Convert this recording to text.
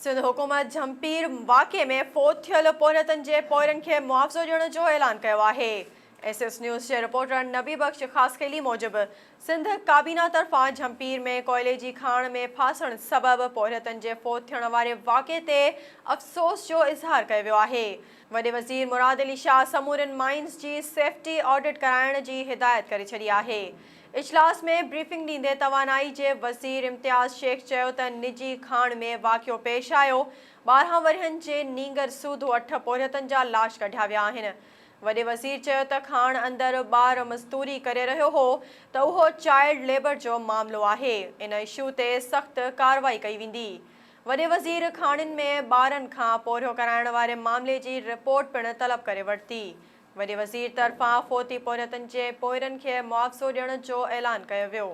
سنڌ حڪومت جهمپير واقعي ۾ فوت ٿيل پورهيتن جي پوئرن کي معاوضو ڏيڻ جو اعلان ڪيو آهي. ايس ايس نيوز جي رپورٽر نبي بخش خاصخيلي موجب سنڌ ڪابينا طرفان جهمپير ۾ ڪوئلي جي کاڻ ۾ ڦاسڻ سبب پورهيتن جي فوت ٿيڻ واري واقعي تي افسوس جو اظهار ڪيو ويو آهي. وڏي وزير مراد علي شاهه سمورين مائنز جي سيفٽي آڊٽ ڪرائڻ جي هدايت ڪري ڇڏي آهي. اجلاس ۾ بريفنگ ڏيندي توانائي جي وزير امتياز شيخ چيو ته نجي کاڻ ۾ واقعو پيش آيو، 12 ورهين جي نينگر سوڌو اٺ پورهيتن جا لاش ڪڍيا ويا آهن. وڏي وزير چيو ته کاڻ اندر ٻار مزدوري ڪري رهيو هو ته اهو چائلڊ ليبر جو معاملو آهي، ان اشو تي سخت ڪارروائي ڪئي ويندي. وڏي وزير کاڻين ۾ ٻارن کان پورهيو ڪرائڻ واري معاملي جي رپورٽ پڻ طلب ڪري ورتي. وڏي وزير طرفان فوتي پورهيتن جي پوئرن کي معاوضو ڏيڻ جو اعلان ڪيو ويو.